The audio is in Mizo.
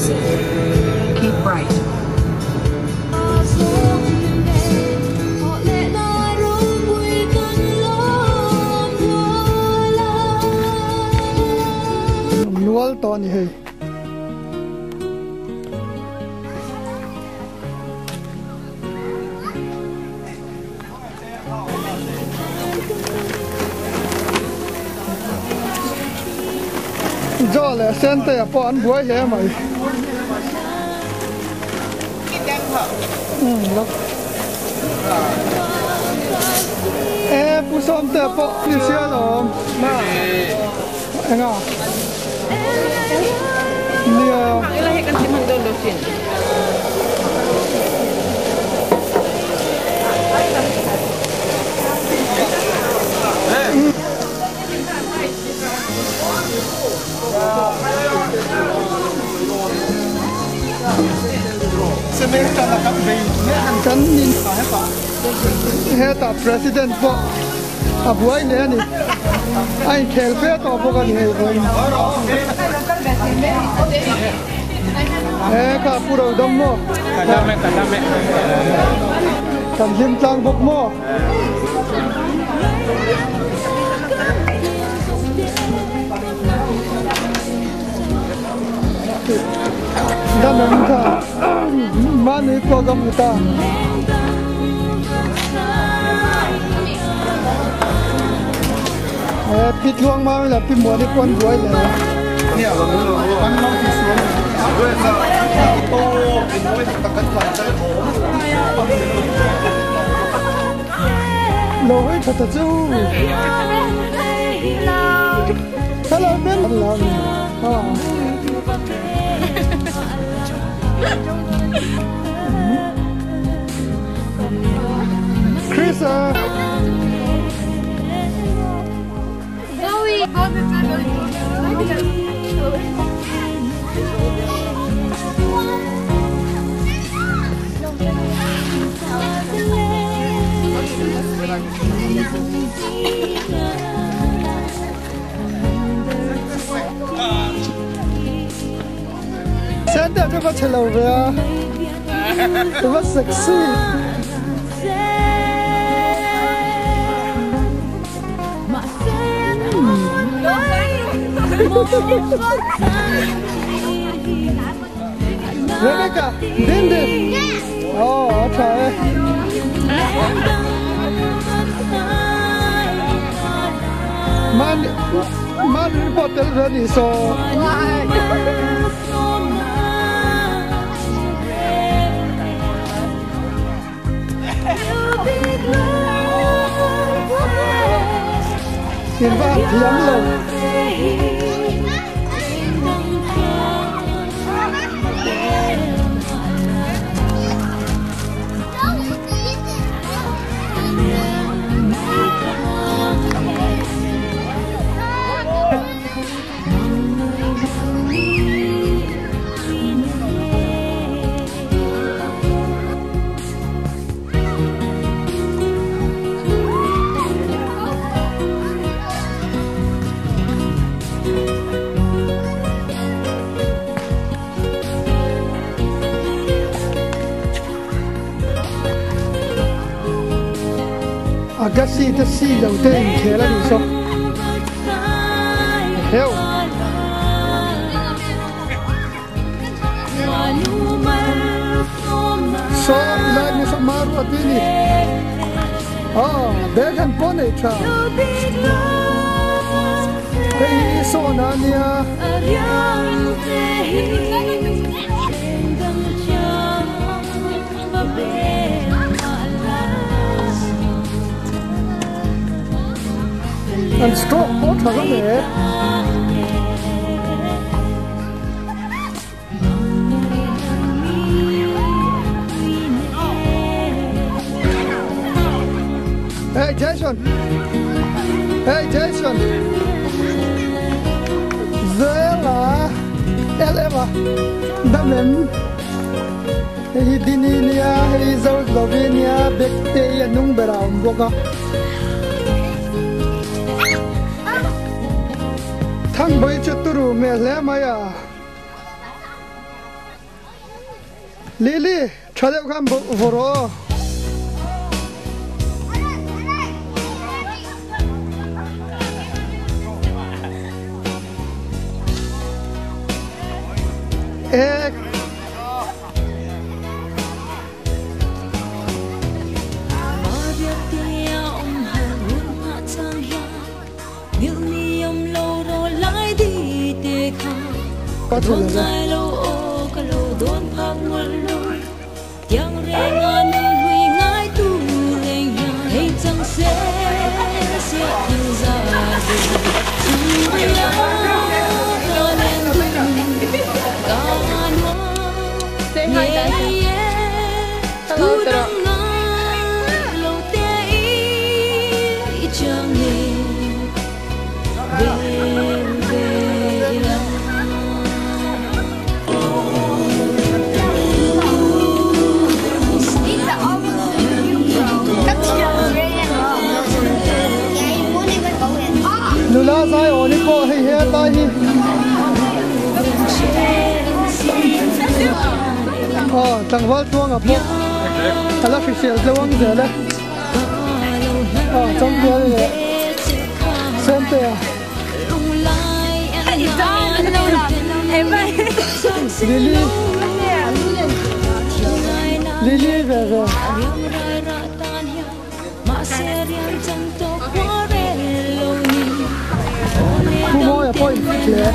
Keep right. Nual tawh a ni hei. Jaw leh Sentea pawh an buai hle mai. E Pu Sawmtea pawh ni sia lawm. Enga? Nia. Kan nin hetah president pawh a buai hle a ni a inkhel fe tawh bawk a ni hei vawiin he kha pu ro dam maw kan hlim tlang bawk maw. Dam kha mahni program ni ta. Pi tluang ma la pi muani pawn buai le. Lo hei tha ta chu. Hello Ben. Chris. Sente chu va chhe lo ve a, va sexy. Rebecca, din din. Oh, a tha e. Man man pawh tel ve a nih saw. In va thiam lo. Agassi te si lo te inkhel a nih saw. Heuh. Saw lai mi saw maru a ti ni. Aw, bag han pawh nei tha. Hei hi sawn a nia. An stroke pawh tha hlawm e. Hey Jason! Hey Jason! Zela LM a dam em? Hei hi Dini nia, hei hi Zozlovi nia, Bekte hi a nung ber a awm bawk a. Thangbawi chu turu hmel hle mai a. Lily, tha deuh khan vaw rawh aw. Ek. Ka thul a. Say hi, Dad. Hello, Nula zai aw ni pawh hei he lai hi aw tlangval tuanga pawh a la hrisel deuh ang zel e aw changel leh Sente Lily Lily ve ve. Pu Mawia pawh in fit hle.